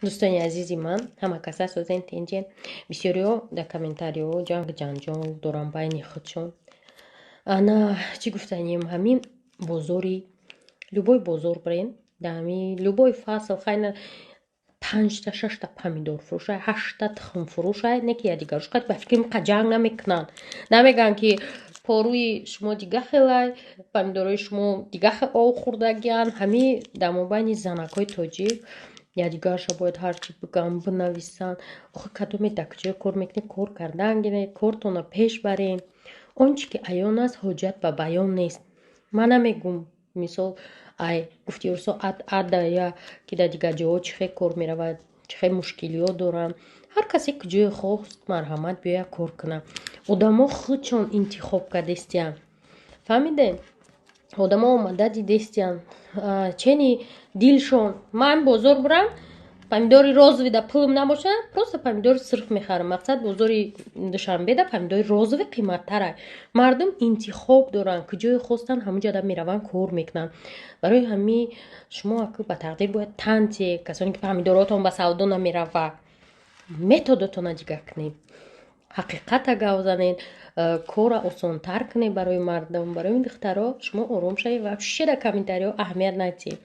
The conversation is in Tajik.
Дӯстони азизи ман, ҳама каса созен, тинҷен. Бисёриҳо дар комментариҳо ҷанг ҷанҷол доранд байни худшон. Ана, чӣ гуфтанем, ҳамин бозори, любой бозор бирен, дар ҳамин любой фасл, хайна, панҷта, шашта помидор фурӯшай, ҳашта тухм фурӯшай, не ки якдигаруш қад ба фикри қа ҷанг намекунанд, намегӯянд, ки порӯи шумо дига хелай, помидорои шумо дига хел об хӯрдагиянд. Ҳамин дар мобайни занакҳои тоҷик якдигарша бояд ҳарчи бигӯянд, бинависанд. Охир кадоме дар куҷое кор мекунед, кор кардан гиред, кортонро пеш барен. Он чӣ ки аён аст, ҳоҷат ба баён нест. Ман намегӯм, мисол, ай гуфти урсо адая, ки дар дигар ҷоҳо чӣ хел кор меравад, чӣ хел мушкилиҳо доранд. Ҳар касе куҷое хост, марҳамат, биёяд, кор кунад. Одамо худшон интихоб кардестиянд, фаҳмидем? Одамо омада дидестиянд чени дилшон. Ман бозор бурам, помидори розовый да пулм набошад, просто помидори сурх мехарам. Мақсад, бозори Душанбеда помидори розовый қиматтарай. Мардум интихоб доранд, куҷое хостанд, ҳамунҷода мераванд, кор мекунанд. Барои ҳамин шумо аку ба тақдир бояд танте. Касоне ки помидоротон ба савдо намерава, методотона дигар кунед, ҳақиқата гап занед, корра осонтар кунед барои мардум, барои духтаро. Шумо ором шавед, вообще дар комментариҳо аҳамият надиҳед.